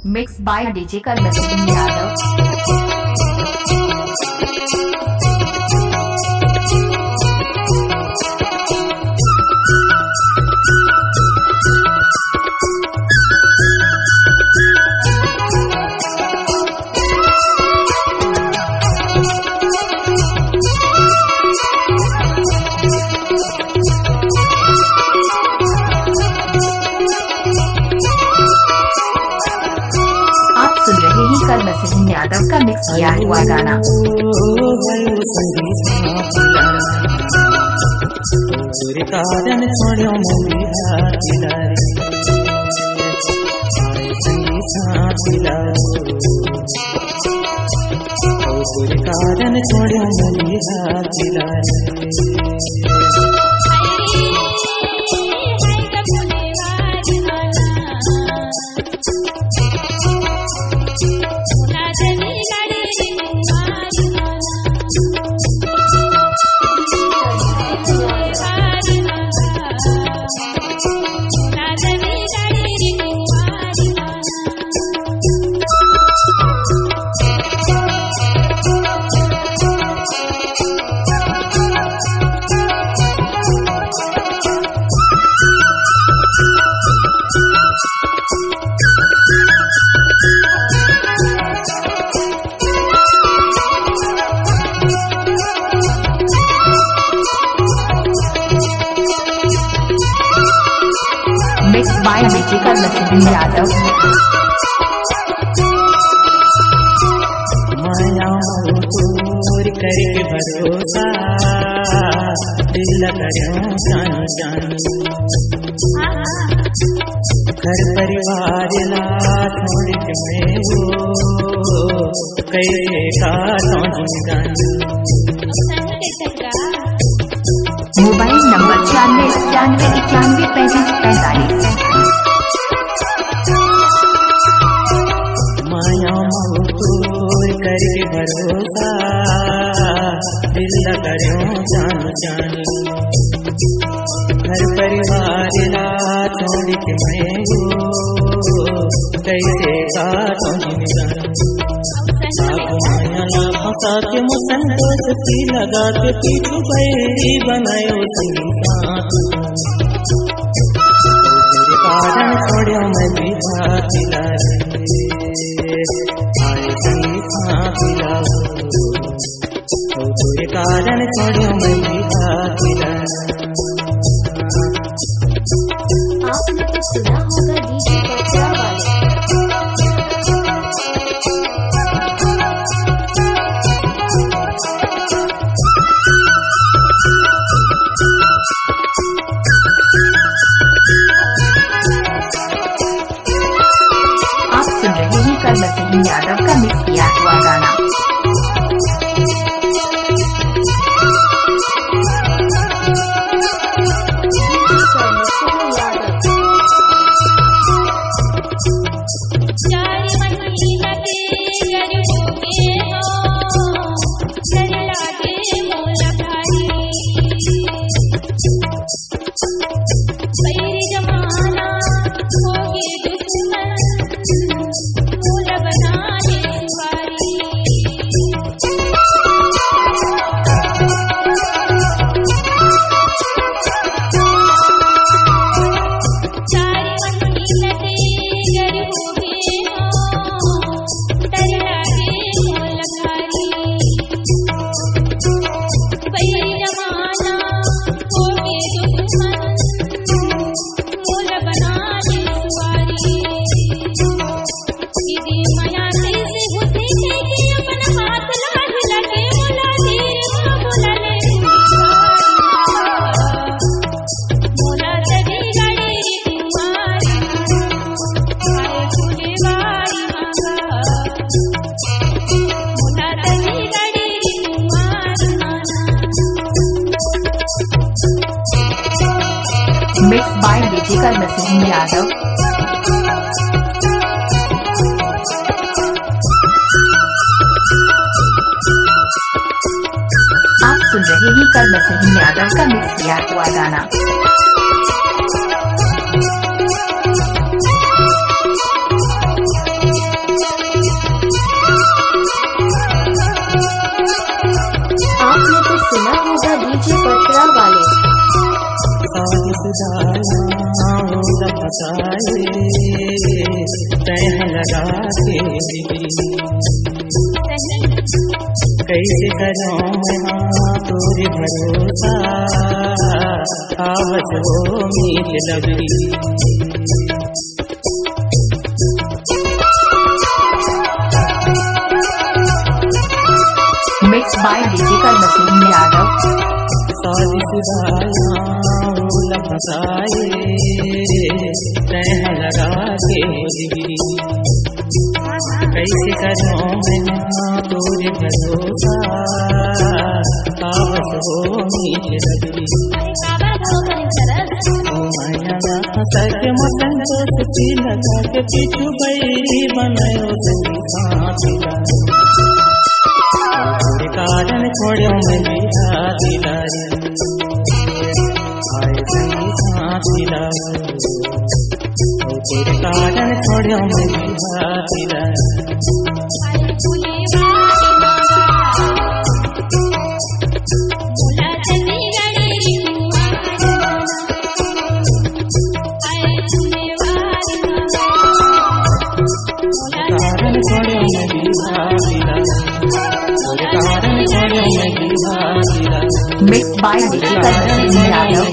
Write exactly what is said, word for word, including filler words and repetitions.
Mix by D J Karma Singh Yadav। आप सुन रहे हैं कर्म सिंह यादव का मिक्स किया हुआ गाना। Mix by D J Karma Singh Yadav। माया मोर तोर करके भरोसा, दिल करूं जान जान। घर परिवार ला छोड़ के मैं वो कैसे काटूं जिंदगानी। मोबाइल नंबर छियानवे इक्यानवे इक्यानवे पैंतीस पैंतालीस। माया मोर तोर करके भरोसा, दिल करूं जान जान। घर परिवार ला छोड़ के मैं वो कैसे काटूं जिंदगानी। आप माया ला फंसा के मुझ संतोष की लगा के पीछू बैरी बनायो संगीता। तेरे कारण छोड़ो मैं विधा किला रे, आए संगीता किला। तेरे कारण छोड़ो मैं विधा किला। आपने तो सुना होगा डीजे बच्चा वाले। आप सुन रहे हैं कर्म सिंह यादव का मिक्स किया हुआ गाना। Mix by D J Karma Singh Yadav। आप सुन रहे हैं कर्म सिंह यादव का मिक्स किया हुआ गाना। तैं लगा के कैसे करूं मैं तोरे भरोसा, आवत हो मीत लबरी। Mixed by D J Karma Singh Yadav। शादीशुदा फंसाए तैं लगा के, कैसे करूं मैं तोरे भरोसा, आवत हो मीत लबरी। सच मसन दोस्त लगा के पीछू बैरी बनायो सही साथीदार। तोरे कारण छोड़्यो मैं बिहारीदार। आए सही साथीदार। तोरे कारण छोड़्यो मैं बिहारीदार। Mixed by D J Karma Singh Yadav।